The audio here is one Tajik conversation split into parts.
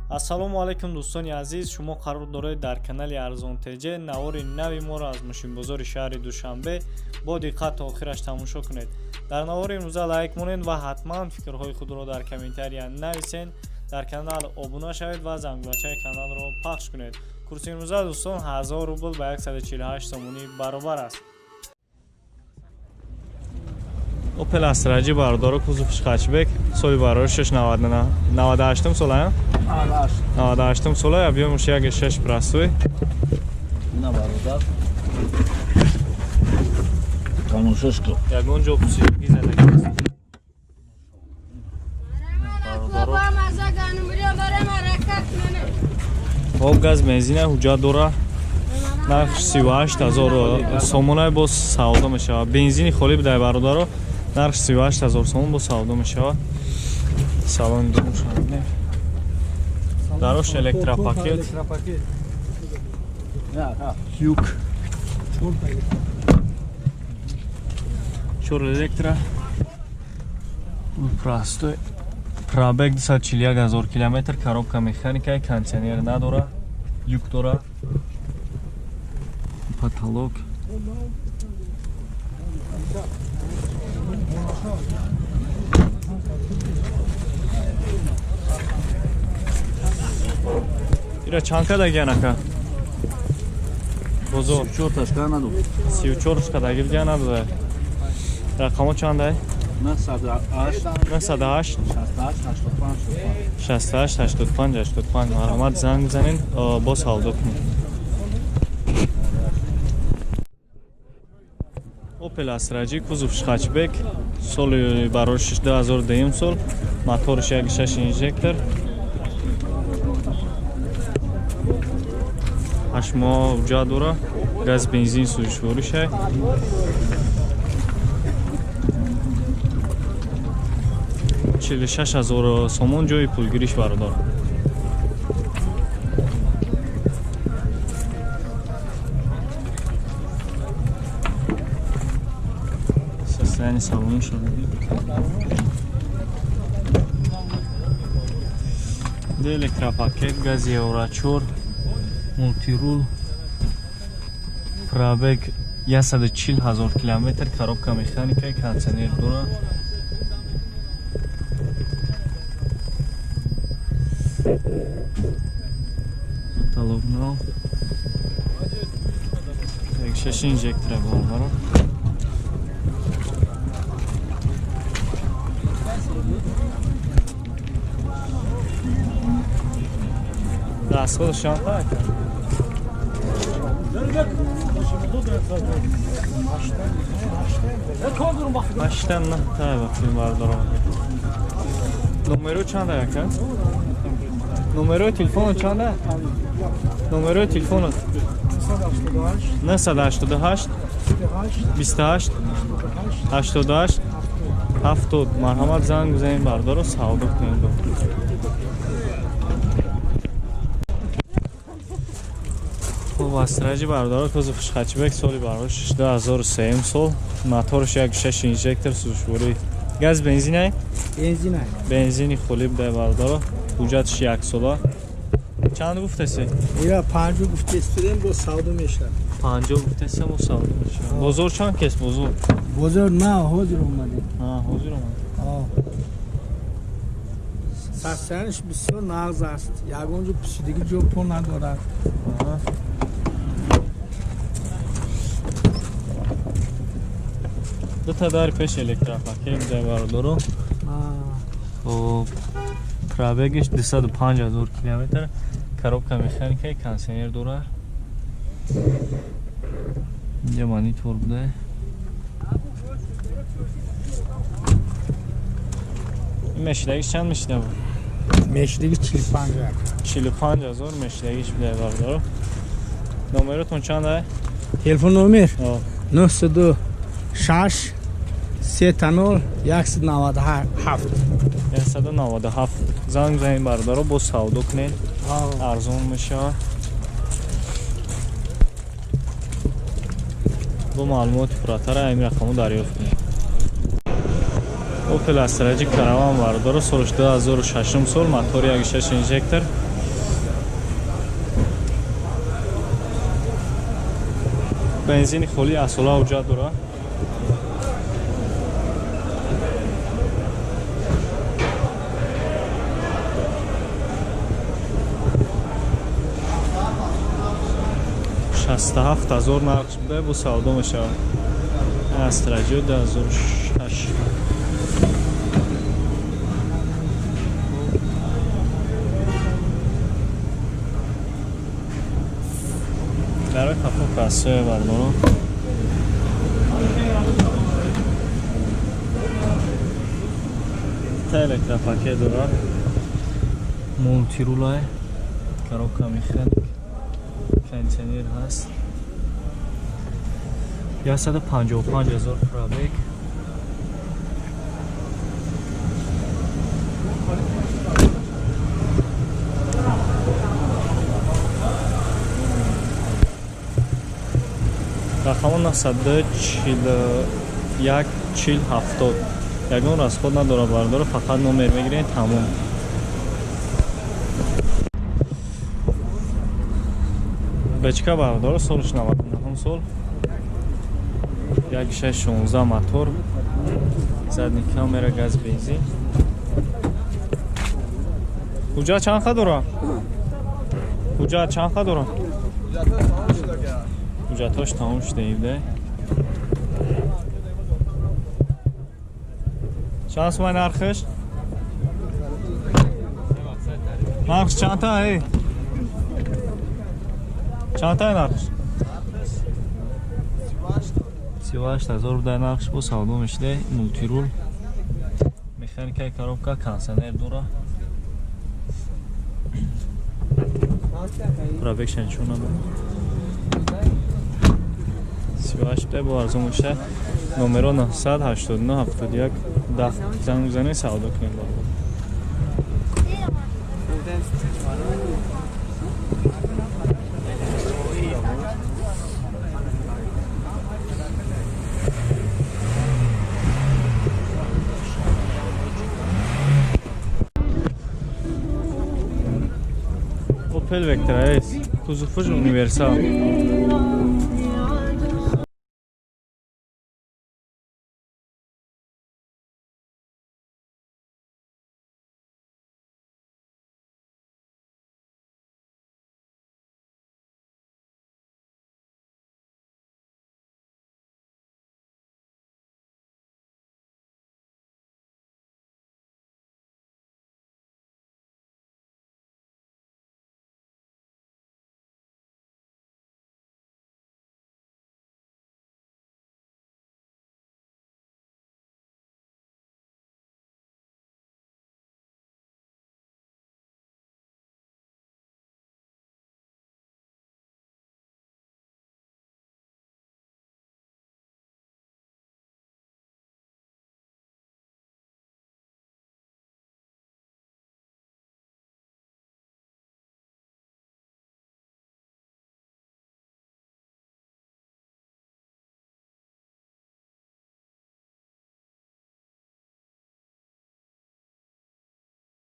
Ассалому алайкум, дӯстони азиз. Шумо қарор доред дар канали Арзон ТЖ. Навори нави моро аз мошинбозори шаҳри Душанбе бо диққат то охираш тамошо кунед. Дар навори имрӯза лайк монед ва ҳатман фикрҳои худро дар комментария нависед. Дар канал обуна шавед ва зангулачаи каналро пахш кунед. Курси имрӯза, дӯстон, 1000 рубл ба 148 сомонӣ баробар аст. Опел Астра J, бародаро, кузовш хэтчбек, соли бароришаш 98 сола, 98 сола, объёмуш 1,6, простой. На, бародар. Тамошош кун. Ягон ҷо пусидагӣ задагӣ нест, бародаро. Об, газ, бензина, ҳуҷҷат дора. Нархш 38 000 сомонай, боз савдо мешавад. Бензини холӣ бидай, бародаро. Нархш 38 000 сомон, боз савдо мешавад. Салони дурумшон бинем. Дарош электропакет, люк, чор электро, простой. Пробег 241 000 километр, коробка механика, кондиционер надора, люк дора, потолок. Ира чанд кадагиян, ака, бозор? 34 ташка надо. 34 кадаги биган надода. Рақамо чандай? 908. 908. 68 85. 68 85 85. Марҳамат, занг бизанед, боз савдо кунед. Опел Астра J, кузов хэтчбек, соли бароришиш 2002 сол, моториш 1,6 инжектор, 8 моҳ ҳуҷҷат дора, газ, бензин, сӯзишворишай. 46 000 сомон ҷои пулгириш, бародар. Состояние салона шо электропакет, газ, евро 4, мультирул. Пробег 140 000 километр, коробка механика, кондиционер дора. Потолок нав. 1,6 инжектора, бародаро. Дастгоҳ чанд ака? Ҳаштан на та вақти, бародаро. Номеро чанд ака? Номерои телефоно чанда? Номерои телефонот? 988 28 88 70. Марҳамат, занг бизанед, бародаро, савдо кунед. Хуб, Астра J, бародаро, кузов хэтчбек, соли барош 2003 сол, моторш 1,6 инжектор, сӯзишворӣ, газ, бензинай? Бензинай. Бензини холӣ будай, бародаро, ҳуҷҷатш яксола. Чанд гуфтаси? Ира 50 гуфтестудем, бо савдо мешавад. 50 гуфтесам, бо савдо мешавад. Бозор чанд кес, бозор? Бозор на, ҳозир омадем. Ҳозир омад. Состояниш бисёр нағз аст, ягон ҷо пусидагӣ ҷо по надорад. Дута дари пеш электропакет будай, бародаро. Хоб, пробегиш 205 000 километр, коробка механика, кондиционер дора. Инҷа монитор буда. Ин мешидагиш чанд мешида буд? Мешидагиш 45. 45 ҳазор мешидагиш буда, бародаро. Номеротон чанд? Телефон номер 906 30 197. 197. Занг занед, бародаро, боз савдо кунед, арзон мешавад. Бо маълумоти пурратара ин рақамро дарёфт кунед. Опел Астра J Караван, бародаро, соли 2006 сол, мотори 1,6 инжектор. Бензини холӣ асола ҳуҷҷат дорад. 67 000 нархш буда, бо савдо мешавад. Астраҷо 2006. Дарои хафо красиве, бардоро. Та электропакет дорад. Мультирулай, коробка механик, кондиционер ҳаст. 155 000 пробег. Рақамо 941 40 70. Ягон расход надорад, бардоро, фақат номер мегиред, тамом. Бечка, бардоро, солш 99 сол. 1.6 16 мотор. Задний камера, газ, бензин. Ҳуҷҷат чанд ха дора? Ҳуҷҷат чанд ха дора? Ҳуҷҷатҳош тамом шуда ибда. Чанд сумай нархиш? Нархш чандта, эй? Чандта нархш? 38 000 буда нархш, бо савдо мешуда. Мультирул. Механикаи коробка, кондиционер дора. Пробегша нишон надод. 38 буда, бо арзон мешуда. Номеро 989 71 10. Занг бизанед, савдо кунед, бародар. Opel Vectra S, кузовуш универсал.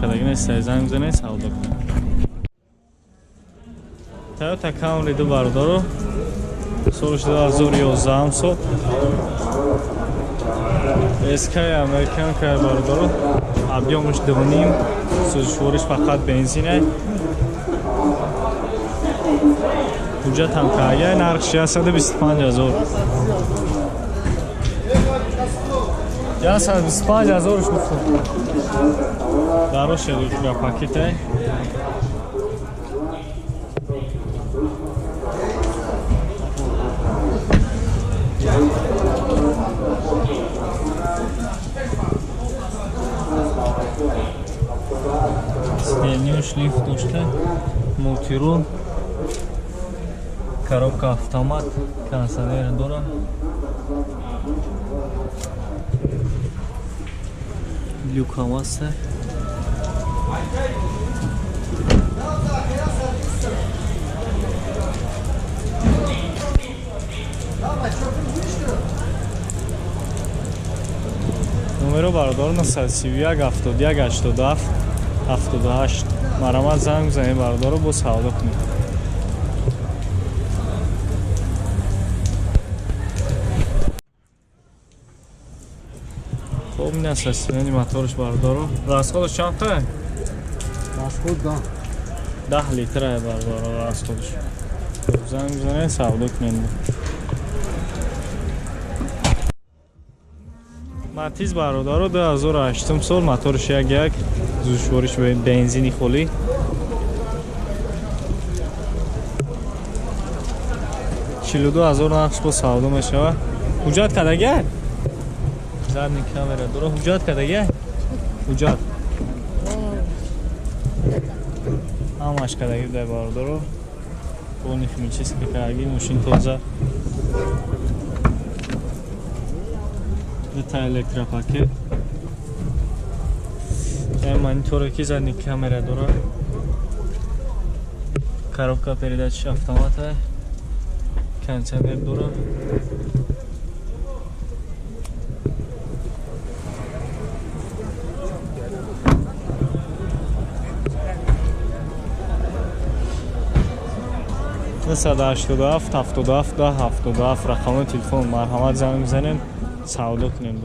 Кадаги нест, занг бизанед, савдо кунед. Toyota Camry ду, бародаро, соли 2011 сол. СК американка, бародаро, объёмаш 2,5, сӯзишвориш фақат бензине. Ҳуҷҷат ҳам кага, нархш 125 ҳазор. 125 ҳазорш гуфтам. Дарош электропакете. Сиденьёш лифт дошта, мультирул, коробка автомат, кондиционер дора. Люк ҳам ҳаста. Номеро, бародар, 931 71 87 78. Марамат, занг бизанед, бародаро, бо савдо кунед. Хоб, ин аст состояние моторш, бародаро. Расходаш чанд та? Расход да. 10 литра, бародаро, расходаш. Занг бизанед, савдо кунед. Матиз, бародаро, 2008 сол, моторш 1.1, зушвориш бензини холӣ. 42 000 нархш бо савдо мешавад. Ҳуҷҷат кардагия? Задний камера дора. Ҳуҷҷат кардагия? Ҳуҷҷат ҳамаш кардаги дай, бародаро. Полный химчистка кардаги, мошин тоза. Дута электропакет. Ай мониторе ки задний камера дора. Коробка передач автомата. Кондиционер дора. 987 77 10 77 рақамҳои телефон. Марҳамат, занг бизанед, савдо кунем.